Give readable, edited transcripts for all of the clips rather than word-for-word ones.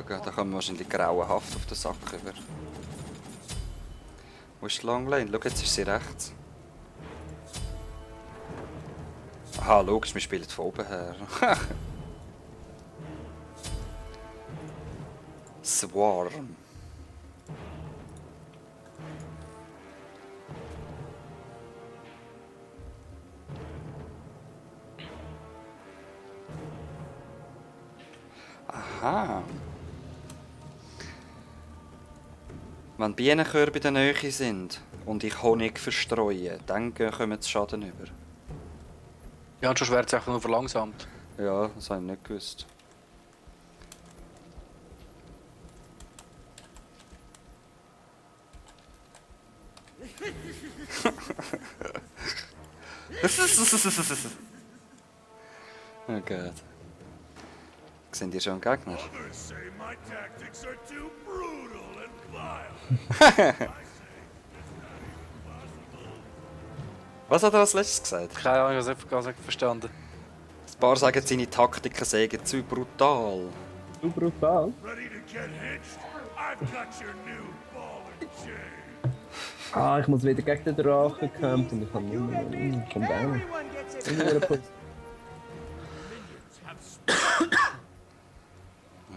da kommen wir wahrscheinlich grauenhaft auf den Sack über. Wo ist die Longlane? Schau, jetzt ist sie rechts. Aha, logisch, wir spielen von oben her. Swarm. Aha. Wenn Bienenkörbe in der Nähe sind und ich Honig verstreue, dann kommen sie Schaden über. Ja, und schon wird es einfach nur verlangsamt. Ja, das habe ich nicht gewusst. Oh Gott. Sind die schon Gegner? Others say my tactics are too brutal and vile. Was hat er als letztes gesagt? Keine Ahnung, ich habe es ganz nicht verstanden. Ein paar sagen, seine Taktiken seien zu brutal. Zu brutal. Ready to get hitched? I've got your new ball and chain. Ah, ich muss wieder gegen den Drachen kämpfen und ich kann nicht mehr. Komm down.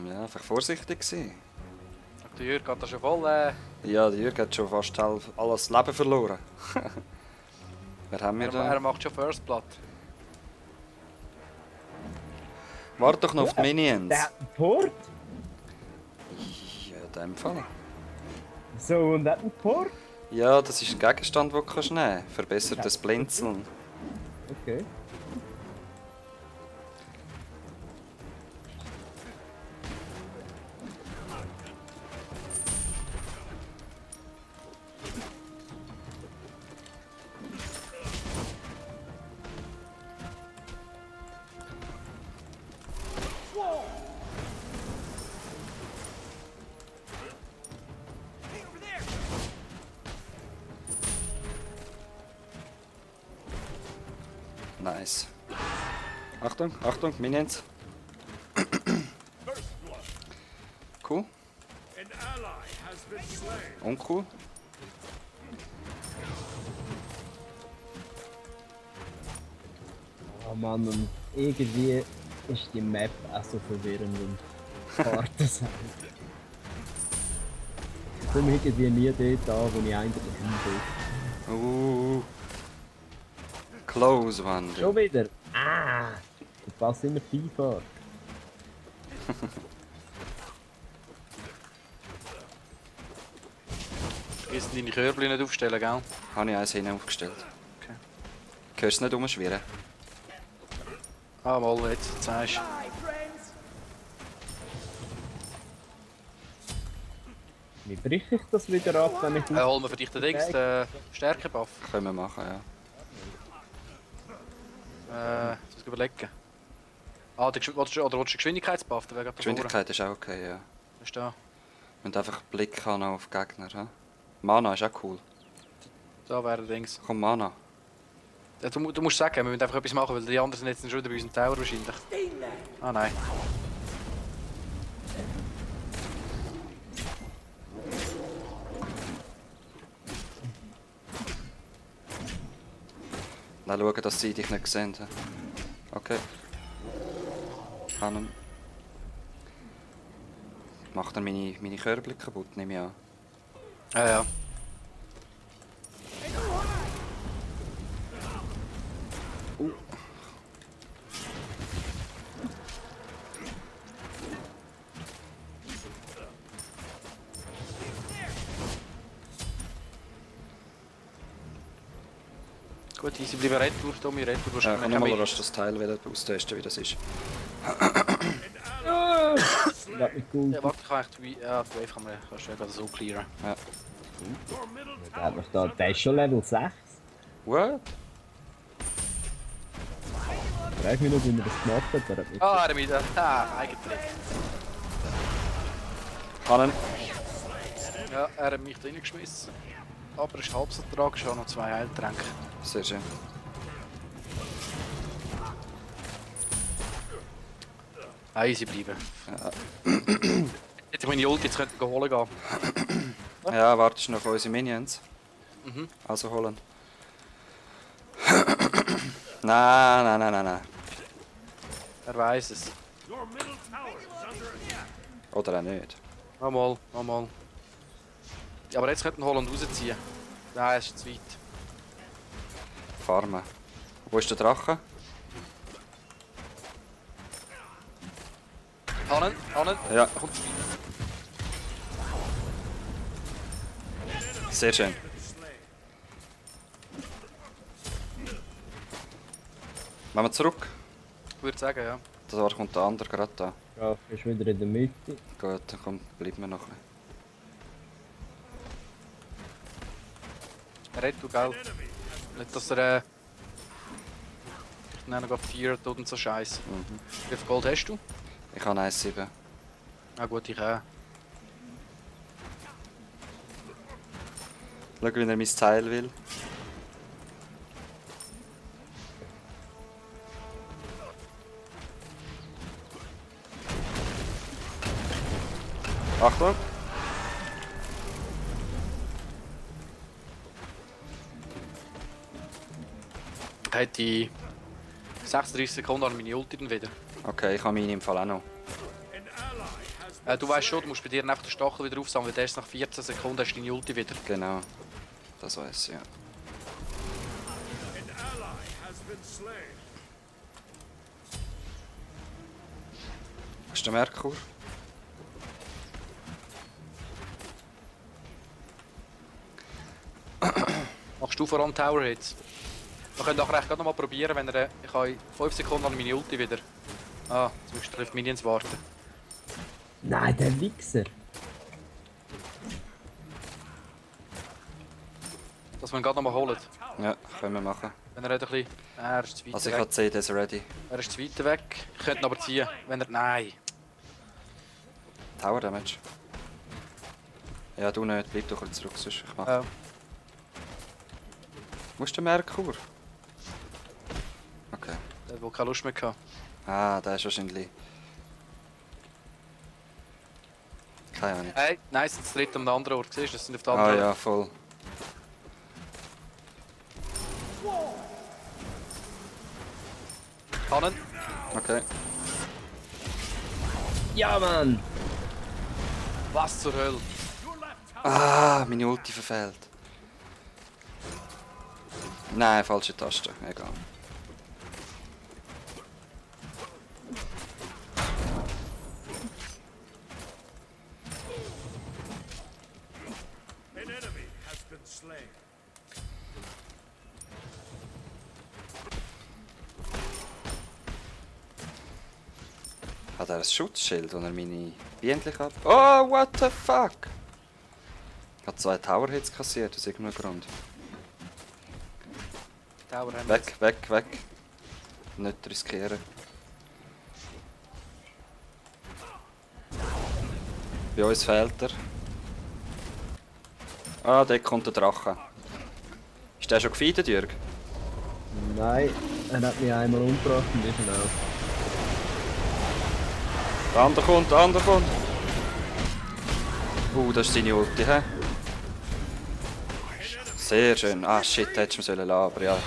Ja, einfach vorsichtig sein. Der Jürg hat da schon voll. Ja, der Jürgen hat schon fast alles Leben verloren. Wer haben wir Er da? macht schon First Blood. Warte doch noch auf die Minions. Der hat einen Port? Ja, in dem Fall. So, und der hat einen Port? Ja, das ist ein Gegenstand, den du nehmen kannst. Verbessert das Blinzeln. Okay. Nice. Achtung, Achtung, Minions. Cool. An ally has been slain. Uncool. Oh Mann, und irgendwie ist die Map auch so verwirrend und hart zu sein. Ich komme irgendwie nie dort an, wo ich eigentlich hin will. Close one. Schon wieder? Ah! Du passt immer FIFA. Vergiss deine Körbchen nicht aufstellen, gell? Habe ich eins hinten aufgestellt. Okay. Hörst du nicht umschwirren? Ah, mal, jetzt zeigst du. Wie breche ich das wieder ab, wenn ich Holen wir für dich den Dings, den Stärke-Buff. Können wir machen, ja. Jetzt muss ich überlegen. Ah, willst du den Geschwindigkeitsbuff? Der wäre gerade da vorne. Geschwindigkeit ist auch okay, ja. Ist da. Und einfach Blick haben auf Gegner. He? Mana ist auch cool. Da wäre der Dings. Komm, Mana. Ja, du musst sagen, wir müssen einfach etwas machen, weil die anderen sind jetzt schon wieder bei uns im Tower wahrscheinlich. Ah nein. Dann schauen, dass sie dich nicht sehen. he? Okay. Kann Macht er meine Körbchen kaputt, nehme ich an. Ja, ja. Gut, easy bleiben Retour, Tommy, Retour. Ja, kann ich mal rasch das Teil wieder austesten, wie das ist. Das nicht gut. Ja, warte, ich kann echt die Wave kann man kannst du ja gerade so clearen. Ja. Der hat mich da, der ist schon Level 6. What? Frag mich nicht, wie man das gemacht hat. Der hat mich Ah, er wieder. Ah, Eigentrick. Kann Ja, er hat mich da reingeschmissen. Aber er ist halb so tragisch, ich habe noch 2 Heiltränke. Sehr schön. Easy bleiben. Hätte ich meine Ulti jetzt könnte holen gehen. Ja, wartest noch auf unsere Minions. Mhm. Also holen. Nein. Er weiß es. Your middle tower is under attack. Oder auch nicht. Nochmal. Ja, aber jetzt könnten wir holen und rausziehen. Nein, es ist zu weit. Farmen. Wo ist der Drache? Hannen. Ja, Er kommt zu weit. sehr schön. Machen wir zurück. Ich würde sagen, ja. Da kommt der andere gerade da. Graf ist wieder in der Mitte. Gut, dann komm, bleiben wir noch ein bisschen. Red du, gell? Nicht, dass er ich nenne gerade 4 tut und so Scheiße. Wie viel Gold hast du? Ich habe 1,7. Ah gut, ich auch. Schau, wie er mein Teil will. Achtung! Ich hätte die 36 Sekunden an meine Ulti dann wieder. Okay, ich habe meine im Fall auch noch. An ally has Du weißt schon, du musst bei dir einfach den Stachel wieder aufsammeln, weil erst nach 14 Sekunden hast du deine Ulti wieder. Genau. Das weiß ich, ja. an ally has been slain. Hast du den Merkur? Machst du vor allem Tower Hits? Wir können auch gerade noch mal probieren, wenn er. Ich habe 5 Sekunden an meine Ulti wieder. Ah, jetzt musst du auf die Minions warten. Nein, der Wichser. Dass wir ihn gerade noch mal holen. Ja, können wir machen. Wenn er ein bisschen. Er ist zu weit Also ich weg. habe CDs ready. Er ist zu weit weg. Ich könnte ihn aber ziehen. Wenn er. Nein. Tower Damage. Ja, du nicht. Bleib doch zurück, sonst ich mache. Wo ist der Merkur? Okay. Der hat wohl keine Lust mehr gehabt. Ah, der ist wahrscheinlich... Keine Ahnung. Hey, nice, das dritte am anderen Ort. Siehst du, das sind auf der Ah anderen ja, voll. Kannen. Okay. Ja, Mann! Was zur Hölle? Ah, meine Ulti verfehlt. Nein, falsche Taste. Egal. An enemy has been slain. Hat er ein Schutzschild, und er meine Bienen ab... Oh, what the fuck? Hat 2 Tower Hits kassiert, aus irgendeinem Grund. Tower haben wir jetzt. Weg. Nicht riskieren. Bei uns fehlt er. Ah, dort kommt der Drache. Ist der schon gefeedet, Jürg? Nein, er hat mich einmal umgebracht und ich ihn auch. Der andere kommt. Das ist seine Ulti, hä? Sehr schön. Ah shit, hättest du mir lassen, aber ja.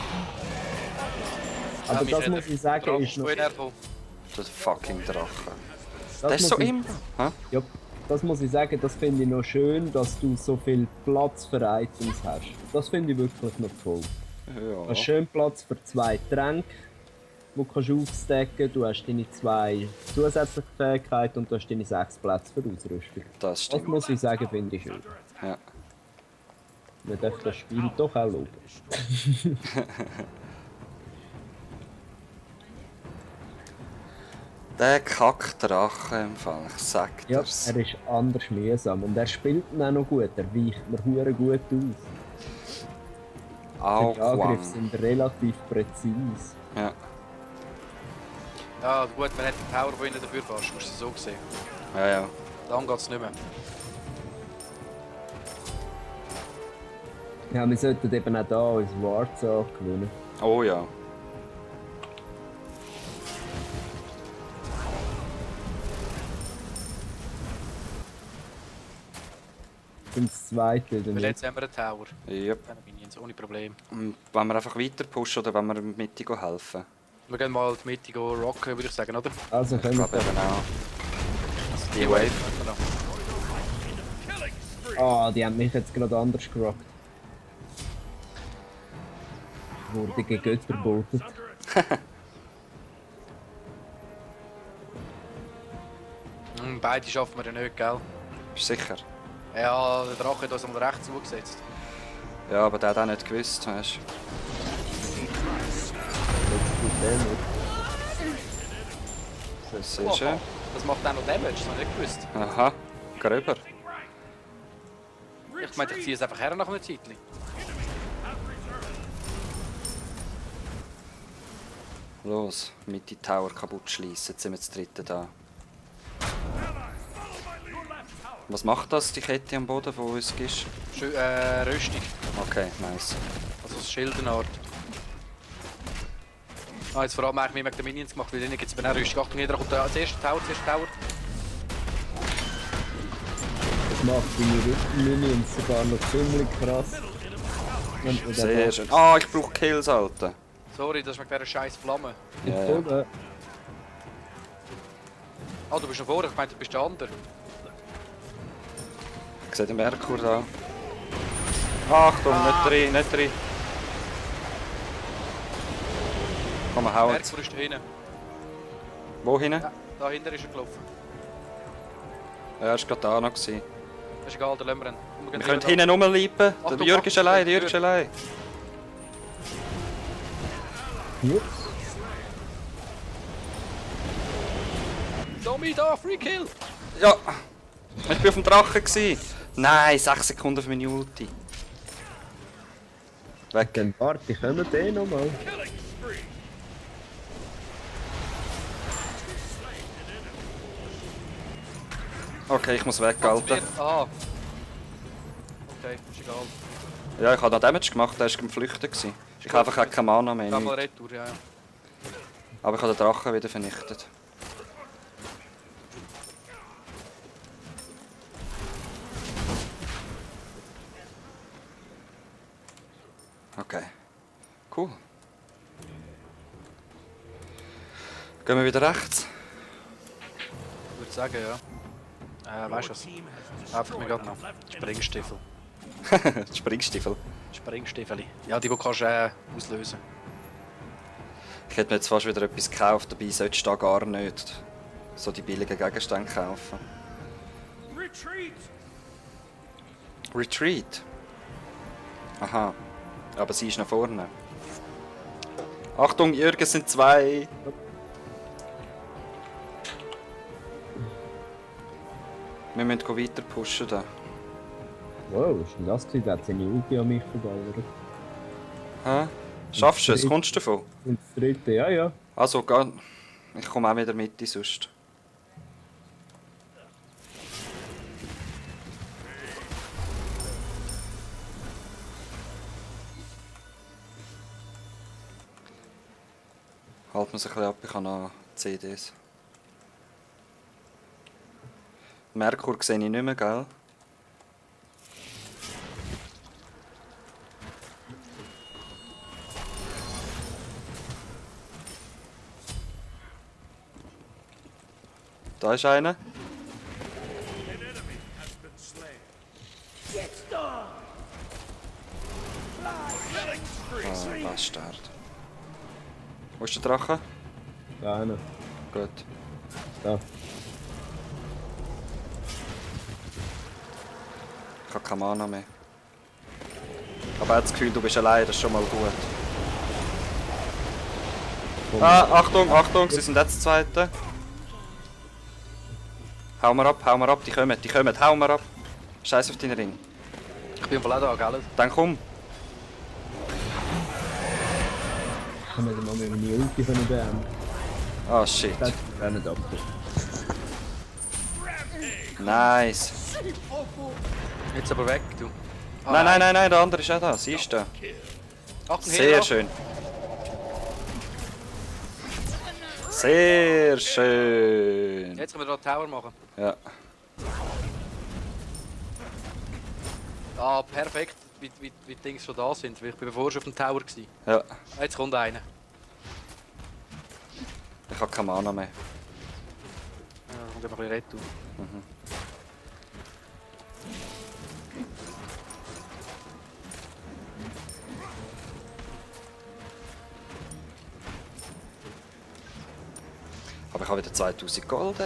Aber mich das hat muss ich sagen, ist noch... Wohin er kommt. Der fucking Drache. Das Der ist so muss ich- immer. Hä? Ja, das muss ich sagen, das finde ich noch schön, dass du so viel Platz für Items hast. Das finde ich wirklich noch toll. Du hast Ja. schön Platz für 2 Tränke, die kannst du aufstacken. Du hast deine 2 zusätzliche Fähigkeiten und du hast deine 6 Plätze für Ausrüstung. Das Das stimmt. muss ich sagen, finde ich schön. Ja. Man darf das Spiel doch auch loben. Der Kackdrache im Fall, ich sag Ja, dir's. er ist anders mühsam und er spielt ihn auch noch gut. Er weicht mir hure gut aus. Auch Die Angriffe Quang. sind relativ präzise. Ja. Ja, gut, man hat den Tower, wo innen dafür fährst. Musst du es so sehen. Ja. Dann geht es nicht mehr. Ja, wir sollten eben auch da uns Warzone gewinnen. Oh ja. bin das zweite, oder Weil nicht? jetzt haben wir einen Tower. Yep. Keine Minions, ohne Problem. Und wenn wir einfach weiter pushen oder wenn wir in die Mitte helfen? Wir gehen mal in die Mitte rocken, würde ich sagen, oder? Also Ich können wir glaube eben auch. Die Wave. Genau. Ah, die haben mich jetzt gerade anders gerockt. Wurde gegen Götter geboten. Beide schaffen wir ja nicht, gell? Bist du sicher? Ja, der Drache hat uns mal recht zugesetzt. Ja, aber der hat auch nicht gewusst, weißt Jetzt tut der nicht. du? Das ist schön. Das macht auch noch Damage, das habe ich nicht gewusst. Aha, gröber. Ich meinte, ich ziehe es einfach her nach einer Zeit. Los, mit die Tower kaputt schließen. Jetzt sind wir das dritte da. Was macht das, die Kette am Boden, wo uns ist? Rüstung. Okay, nice. Also das Schildenart. Ah, jetzt vor allem eigentlich wegen den Minions gemacht, weil ihnen gibt es mir auch Rüstung. Achtung, jeder kommt da. Das erste Tower. Das macht deine Minions sogar noch ziemlich krass. Wenn du den Sehr machst. schön. Ah, ich brauche Kills, Alter. Sorry, das ist wegen dieser scheiß Flamme. Ich Ja, ja. folge. Ah, du bist noch vor, ich meinte, du bist der andere. Ich sehe den Merkur da. Achtung, nicht rein, nicht rein. Komm, wir hauen. Merkur ist da hinten. Wo hin? Ja, da hinten ist er gelaufen. Ja, er war gerade da noch. Gewesen. Das ist egal, der lassen wir ihn. Wir können hinten rumlaufen. Der Achtung, Jürg ist Achtung, allein, der Jürg ist allein. Ups. Tommy, da, Free Kill! Ja, ich bin auf dem Drachen. Gewesen. Nein, 6 Sekunden auf meine Ulti. Weg. Dann warte, kommen den nochmal. Okay, ich muss weg, Alter. Aha. Okay, ist egal. Ja, ich habe noch Damage gemacht, der war am Flüchten. Gewesen. Ich habe einfach keine Mana mehr. Geh mal Nicht. retour, ja. Aber ich habe den Drachen wieder vernichtet. Okay. Cool. Gehen wir wieder rechts? Ich würde sagen, ja. Weißt du was? Einfach mir gerade noch. Springstiefel. Springstiefel. Springstiefel. Ja, die kannst du auslösen. Ich hätte mir jetzt fast wieder etwas gekauft, dabei solltest du da gar nicht so die billigen Gegenstände kaufen. Retreat! Retreat? Aha. Aber sie ist nach vorne. Achtung, Jürgen, es sind 2. Wir müssen weiter pushen da. Wow, was ist denn das gewesen? Der hat seine Ulti an mich verballert. Hä? Schaffst du es? Kommst du davon? Und das dritte, ja, ja. Also, geh. Ich komme auch wieder mit sonst. Halt mir sich ein bisschen ab, ich habe noch CDs. Merkur sehe ich nicht mehr, gell? Da ist einer. An enemy has been slain. Ah, Bastard. Wo ist der Drache? Da einer. Gut. Da. Ich habe keine Mana mehr. Aber ich habe das Gefühl, du bist allein, das ist schon mal gut. Ah, Achtung, Achtung, sie sind jetzt Zweite. Hau mir ab, die kommen, hau mir ab. Scheiß auf deinen Ring. Ich bin voll auch da, gell? Dann komm. Ich kann nicht mal mit meiner Ulti von beenden. Ah, shit. Das ist auch nicht ab. Nice. Jetzt aber weg, du. Ah, Nein, nein, nein, nein, der andere ist auch da. Sie ist da. Achtung, Sehr Hela. schön. Sehr schön. Jetzt können wir da Tower machen. Ja. Ah, perfekt, wie die Dings schon da sind, weil ich bin vorher schon auf dem Tower gewesen. Ja, Jetzt kommt einer. ich habe keine Mana mehr. Ja, dann kommt einfach ein bisschen Retour. Aber ich habe wieder 2000 Gold.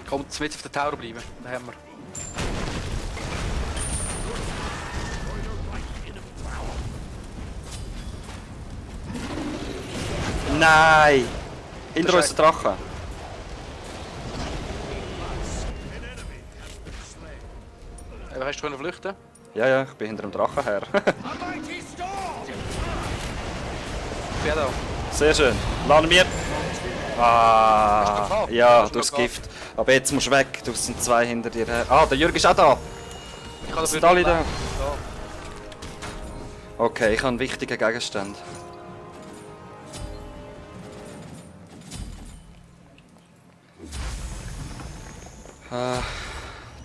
Kommt mit auf den Tower bleiben, dann haben wir. Nein! Hinter Das uns der Drache. Hast du können flüchten? Ja, ja, ich bin hinter dem Drachen her. A mighty storm! Ich bin da. Sehr schön. Laden wir. Hast du Ah, ihn gehabt? ja, Hast du ihn durchs gehabt? Gift. Aber jetzt musst du weg, du sind zwei hinter dir her. Ah, der Jürg ist auch da. Ich kann Sind dafür alle nicht da? leben. Okay, ich habe einen wichtigen Gegenstand.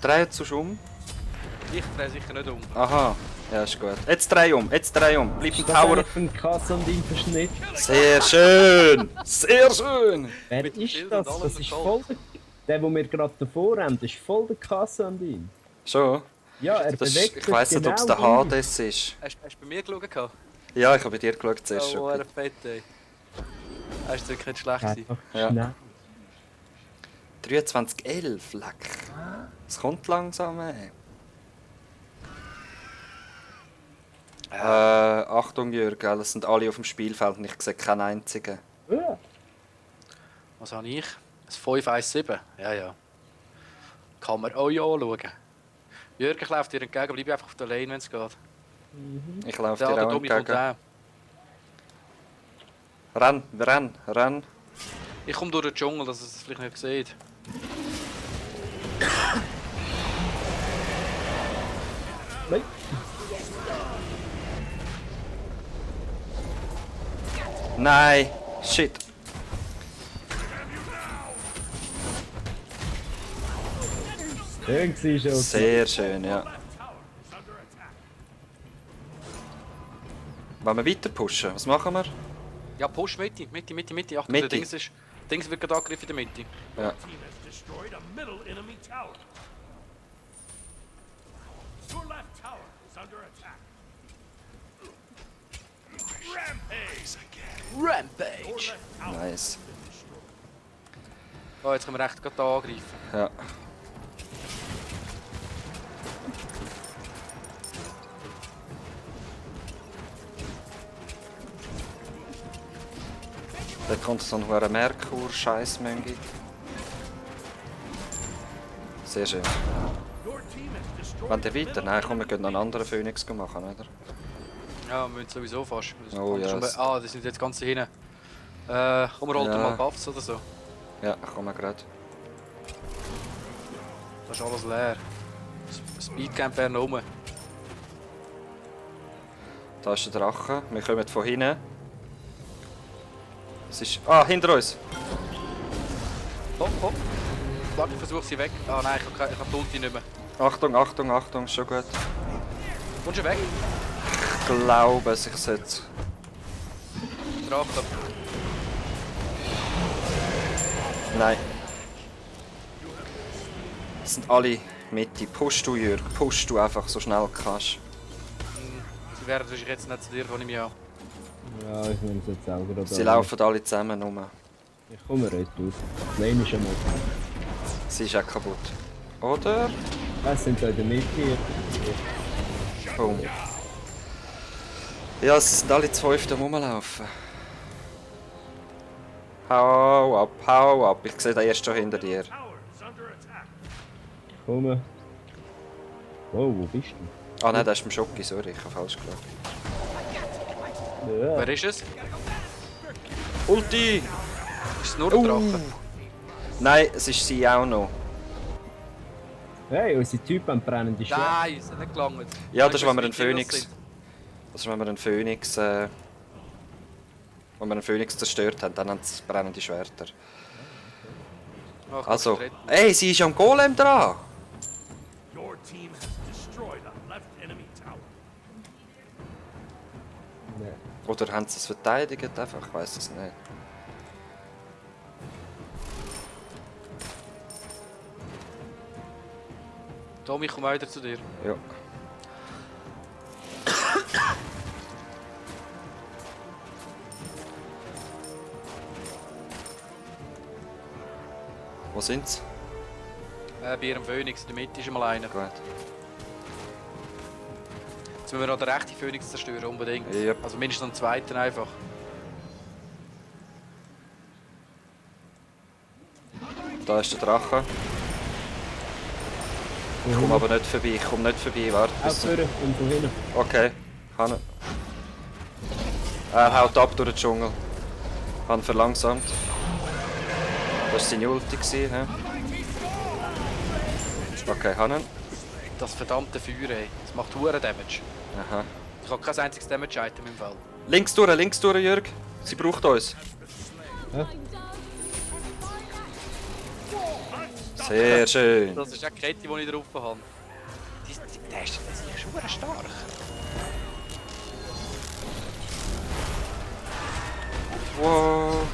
Dreh jetzt um. Ich drehe sicher nicht um. Aha, ja, ist gut. Jetzt dreh um, jetzt dreh um. Bleib im Das Tower. ist ein Kassandin Verschnitt. Sehr schön, sehr schön. Wer Mit dem ist Schild das? und allem Das ist und voll der wo wir gerade davor haben, das ist voll der Kassandin. Schon? Ja, er Das ist, bewegt ich sich weiss nicht, ob es der genau Hades ist. Hast du bei mir geschaut? gehabt? Ja, ich habe bei dir geschaut zuerst Oh, schon. er fett, ey. Das war wirklich nicht schlecht. gleich. gewesen. Einfach Ja. schnell. 2311, leck. Es kommt langsam, ey. Achtung Jürgen, es sind alle auf dem Spielfeld und ich sehe keinen einzigen. Ja. Was habe ich? Ein 517. Ja, ja. Kann man auch ja anschauen. Jürgen läuft dir entgegen, bleib einfach auf der Lane, wenn es geht. Ich laufe Der dir auch Tommy kommt entgegen. auch. Renn. Ich komme durch den Dschungel, dass ihr es vielleicht nicht seht. Nein. Nein, shit. Irgendwie ist es. Sehr schön, ja. Wollen wir weiter pushen? Was machen wir? Ja, push Mitte. Achtung, Mitte. der Dings wird gerade angegriffen in der Mitte. Ja. Team has destroyed a middle enemy tower. Your left tower is under attack. Rampage again. Your Rampage! left tower Nice. Oh, jetzt können wir echt gerade da angreifen. Ja. Da kommt so ein hoher Merkur-Scheißmöngi. Sehr schön. Your team has destroyed Wollt ihr weiter? Nein, komm, wir können noch einen anderen Phoenix machen, oder? Ja, wir müssen sowieso fast. Wir Oh, müssen yes. Ah, die sind jetzt ganz hinten. Komm, wir holen Ja. mal Buffs oder so. Ja, komm mal gerade. Das ist alles leer. Speedcamp wäre noch rum. Da ist der Drache. Wir kommen von hinten. Es ist... Ah, hinter uns! Hopp. Warte, ich versuche sie weg. Ah nein, ich hab die Ulti nicht mehr. Achtung, ist schon gut. Kommst du weg? Ich glaube, ich sollte... Drache. Nein. Es sind alle Mitte. Push du, Jürg. Push du einfach so schnell du kannst. Sie werden wahrscheinlich jetzt nicht zu dir, kann ich mich an. Ja, ich nehme es jetzt auch gerade Sie an. laufen alle zusammen rum. Ich komme retour. Lane ist einmal. Sie ist auch kaputt. Oder? Es sind da in der Mitte hier. Boom. Ja, sie sind alle zwei auf dem rumlaufen. Hau ab. Ich sehe den erst schon hinter dir. tower is under attack. Ich komme. Wow, wo bist du? Ah nein, der ist beim Schocki, sorry, ich habe falsch geschaut. Ja. Wer ist es? Ulti! Ist es nur der Drache? Nein, es ist sie auch noch. Hey, unsere Typen haben brennende Schwert. Nein, es hat nicht gelangt. Ja, das ist, Ich wenn wir weiss, einen wie viele das Phönix... sind. Das ist, wenn wir einen Phönix... wenn wir einen Phönix zerstört haben, dann haben sie brennende Schwerter. Oh, ich Also, kann nicht retten. ey, sie ist am Golem dran! Your team has destroyed a left enemy tower. Nee. Oder haben sie es verteidigt einfach? Ich weiß es nicht. Tom, ich komme wieder zu dir. Ja. Wo sind sie? Bei ihrem Phoenix, in der Mitte ist mal einer. Gut. Jetzt müssen wir noch den rechten Phoenix zerstören, unbedingt. Yep. Also mindestens einen zweiten einfach. Da ist der Drache. Ich komme aber nicht vorbei, ich komme nicht vorbei, warte. bis- Aufhören und von hinten. Okay, kann er. Er haut ab durch den Dschungel. Han verlangsamt. Das war seine Ulti, hä? Okay, Hannen. Das verdammte Feuer, ey. Das macht hohen Damage. Aha. Ich habe kein einziges Damage-Item im Fall. Links durch, Jörg. Sie braucht uns. Sehr schön. Das ist auch die Kette, die ich drauf habe. Der ist schon stark. Wow.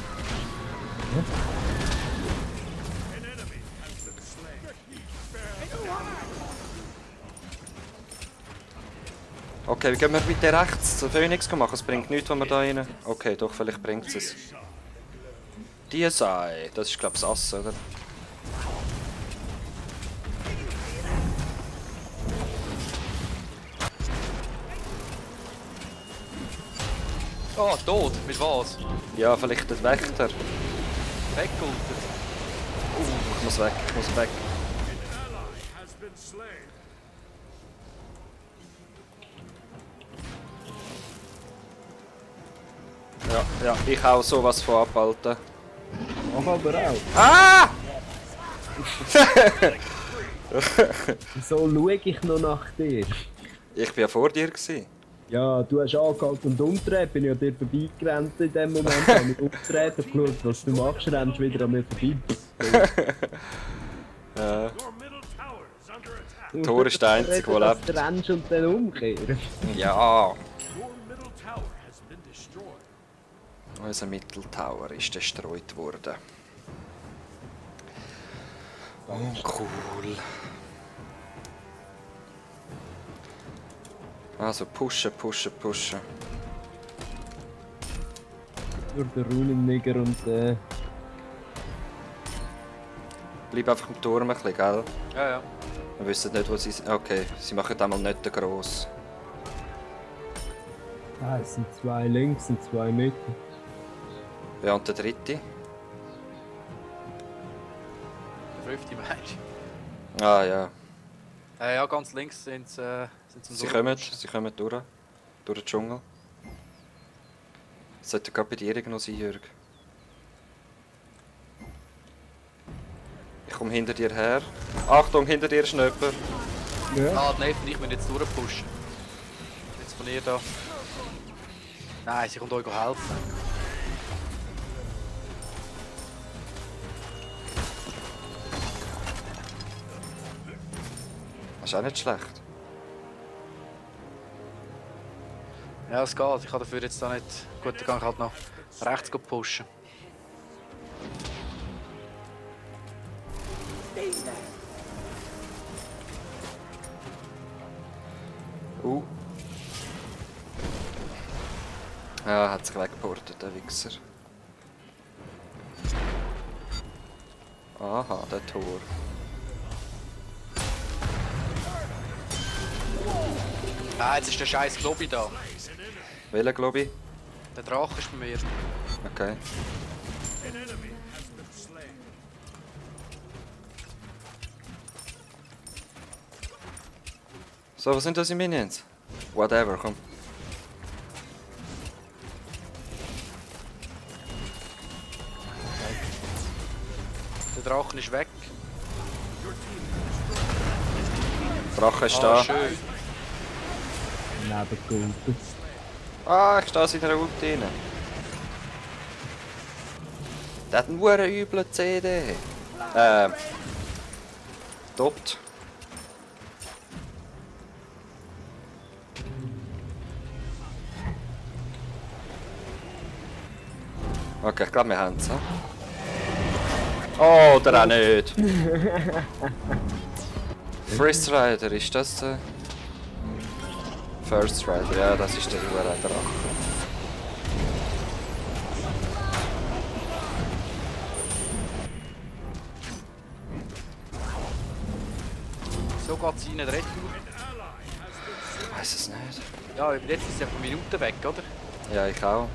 Okay, wie gehen wir mit der rechts zur Phoenix machen? Es bringt nichts, wenn wir da rein. Okay, doch, vielleicht bringt es. Die sei. Das ist, glaube ich, das Ass, oder? Oh, tot. Mit was? Ja, vielleicht der Wächter. Weggeultet. Ich muss weg, ich muss weg. Has been slain. Ja, ich auch sowas von abhalten. Mach aber auch. Ah! So schaue ich noch nach dir. Ich war ja vor dir. Gewesen. Ja, du hast angehalten und umgedreht, bin ich an dir vorbeigerannt in dem Moment, habe mich umgedreht und geschaut, was du machst, rennst wieder an mir vorbei. Your middle tower is under attack. Tor ist der Einzige, der lebt. Du rennst und dann umkehrst. Ja, Your middle tower has been destroyed. unser Mitteltower ist destroyed worden. Oh, cool. Also pushen. Nur der Runennigger und Bleib einfach im Turm ein bisschen, gell? Ja, ja. Wir wissen nicht, wo sie sind. Okay, sie machen einmal nicht gross. es sind zwei links und zwei Mitte. Ja, und der dritte? Der 5. Match. Ah ja. Ja, ganz links sind sie zum Sie Durchpushen. kommen durch den Dschungel. Das sollte gerade bei dir irgendwo sein, Jörg. Ich komme hinter dir her. Achtung, hinter dir ist jemand. Ja. Ah, Nate und ich müssen jetzt durchpushen. Jetzt von ihr da. Nein, sie kommt euch helfen. Das ist auch nicht schlecht. Ja, es geht. Ich kann dafür jetzt da nicht. Gut, dann kann ich halt noch rechts pushen. Ja, hat sich weggeportet, der Wichser. Aha, der Tor. Ah, jetzt ist der scheiß Lobby da. Welcher, glaube ich? Der Drache ist bei mir. Okay. An enemy has been slain. So, was sind das die Minions? Whatever, komm. Der Drache ist weg. Drache ist Ah, da. schön. Nebengeultet. Ah, ich stehe in einer Ulti rein. Der hat einen üblen CD. Dort. Okay, ich glaube, wir haben es. Oh, oder auch nicht. First Rider, ist das der? First Rider, ja, das ist der Drache. So geht es rein, der Retour. Ich weiß es nicht. Ja, jetzt ist es einfach Minuten weg, oder? Ja, ich auch.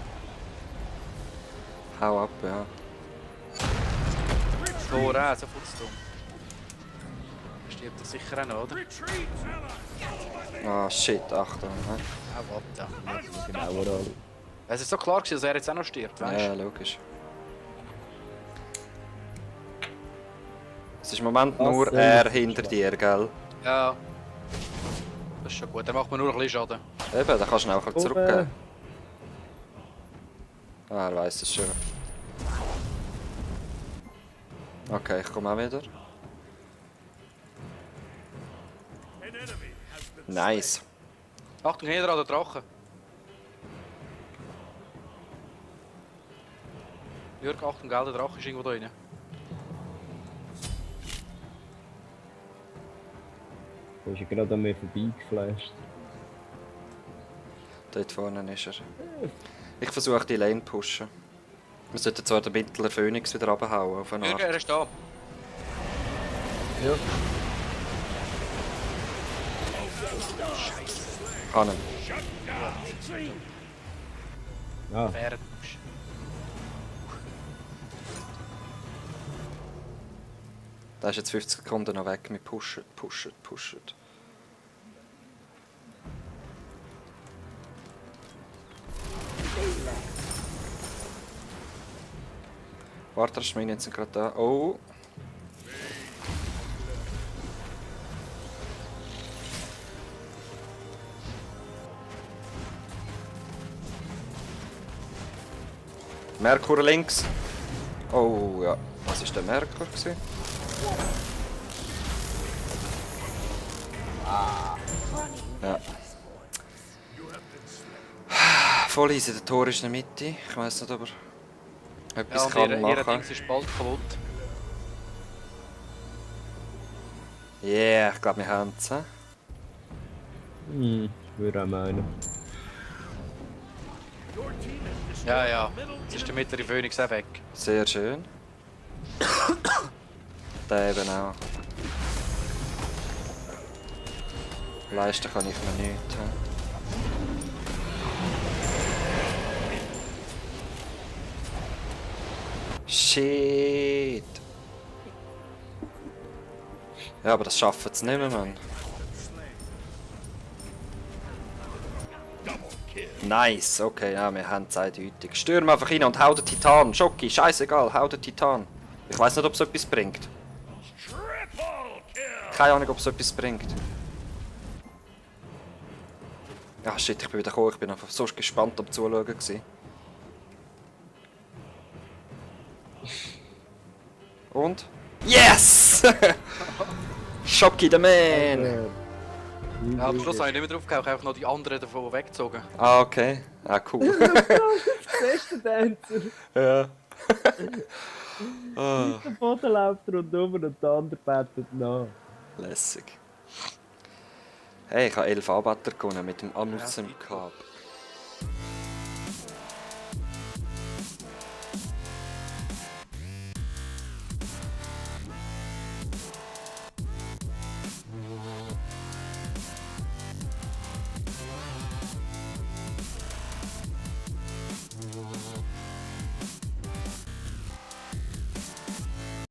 Hau ab, ja. Tor auch, so futzdumm. Stirbt er sicher auch noch, oder? Retreat, fella! Ah, shit, Achtung. Ne? Auch ab, ja. Genauer an. Es ist so klar gewesen, dass er jetzt auch noch stirbt, weißt Ja, du? logisch. Es ist im Moment Was nur soll er das hinter sein? dir, gell? Ja. Das ist schon gut, dann macht man nur ein bisschen Schaden. Eben, dann kannst du ihn auch Oben. zurückgeben. Ah, er weiss es schon. Okay, ich komme auch wieder. An enemy has been Nice. Achtung, hinter an der Drache. Jörg, Achtung, gell, der Drache ist irgendwo da rein. Da ist er gerade an mir vorbeigeflasht. Dort vorne ist er. Ich versuche die Lane zu pushen. Wir sollten zwar den Mittler Phoenix wieder abhauen auf eine Jörg, Art. er ist da. Ja. Kann ihn. Ah, Bären. Der ist jetzt 50 Sekunden noch weg. Wir pushen, pushen, pushen. Warte, das Minions sind gerade da. Oh! Merkur links. Oh ja, was ist der Merkur gewesen? Ja. Voll easy, der Tor ist in der Mitte. Ich weiß nicht, ob er etwas Ja, und kann ihr machen. Dings ist bald kaputt. Yeah, ich glaube, wir haben es. ich würde auch meinen. your team has destroyed Ja, ja. the middle Jetzt ist der mittlere Phoenix auch weg. Sehr schön. Der eben auch. Leisten kann ich mir nicht. Shit. Ja, aber das schaffen sie nicht mehr, Mann. Nice, okay, ja, wir haben es eindeutig. Stürm einfach rein und hau den Titan. Schocki, scheißegal, hau den Titan. Ich weiß nicht, ob es etwas bringt. triple kill! Keine Ahnung, ob es etwas bringt. Ah shit, ich bin wieder gekommen. Ich bin einfach so gespannt am Zuschauen gewesen. Und? Yes! Schocki, der Man! Ja, am Schluss habe ich nicht mehr drauf gehauen, ich habe einfach noch die anderen davon weggezogen. Ah, okay. Ah, cool. Beste Dancer. Ja. Ah, Der Boden läuft rundum und der andere bettet nach. lässig. Hey, ich habe 11 Anbieter gewonnen mit dem Amundsen Cup.